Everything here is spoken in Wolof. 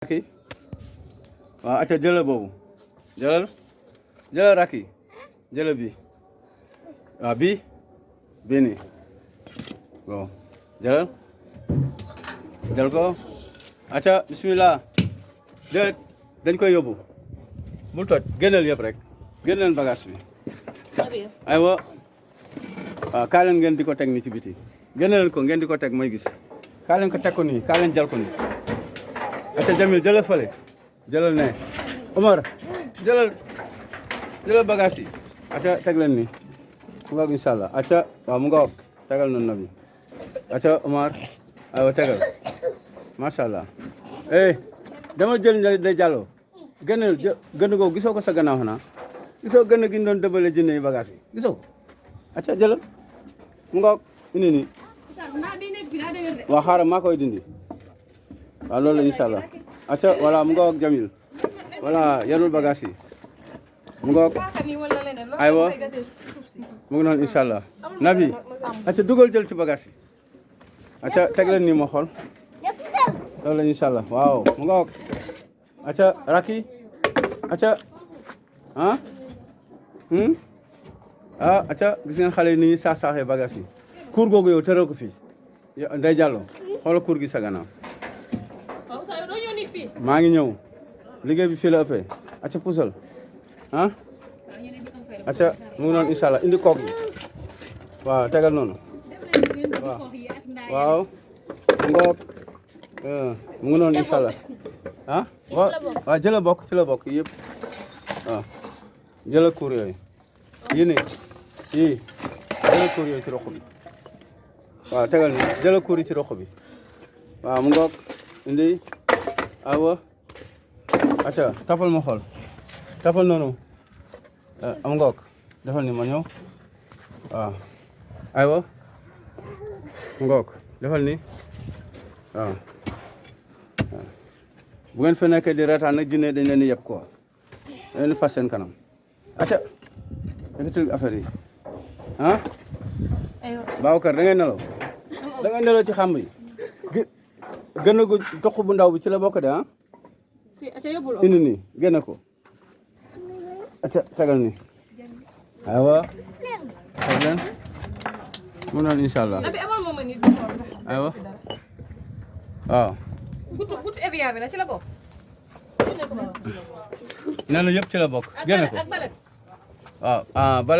Racky waaw acca jëlal boobu jëlal Racky jëlal bi waaw bii nii bon jël ko acca bismillah déet dañ koy yóbbu bul toj génneel yëpp rek génneel bagage bi aywa waaw kaa leen ngeen di ko teg ni ci biti génneel ko ngeen di ko teg may gis kaa leen ko teg ko nii kaa leen jël ko nii acca Jamil jëlal fële jëlal ne Omar jëlal bagage yi acca teg leen ni mu ngoog inshallah acca waaw mu ngoog tegal noonu na bi acca Omar aywa tegal macha allah dama jël day jàlloo gën gën googu gisoo ko sa gannaaw xanaa gisoo gën gi ñu doon dëbale jënd yi bagage yi gisoo acca jëlal mu ngoog indi nii waa xaaral maa koy dindi waaw loolu la inshallah acca voilà mu ngoog Jamil voilà yanul bagage yi mu ngoog aywa mu ngi noonu inshallah Nabi acca dugal jël ci bagage yi acca teg leen nii ma xool loolu la inshallah waaw mu ngoog acca Racky acca acca gis ngeen xale yi ni ñuy saaxee bagage yi kuur googu yow tëral ko fii day jàllo xoolal kuur gi sa gannaaw maa ngi ñëw liggéey bi fii la ëppee acca puusal acca mu ngi noonu inshallah indi kook bi waaw tegal noonu waaw ngoog mu ngi noonu inshallah waaw jëla bokk ci la bokk yëpp waaw jëla kuur yooyu yii jëla kuur yooyu ci rox bi waaw tegal ni jëla kuur yi ci rox bi waaw mu ngoog indi awa acca tapal ma xool tapal noonu am ngoog defal ni ma ñëw waaw aywa ngoog defal ni waaw bu ngeen fa nekkee di reetaan nag jinne dañ leen di yeb quoi dañ leen di fas seen kanam acca yëkkatil affaire yi Babacar da ngay nelaw ci xàmb yi gën a gu toq bu ndaw bi ci la bokk de indi nii génne ko acca tegal ni aywa teg leen mu noonu inshallah aywa waaw gutu Evian bi la ci la bokk nee na yëpp ci la bokk génne ko waaw bale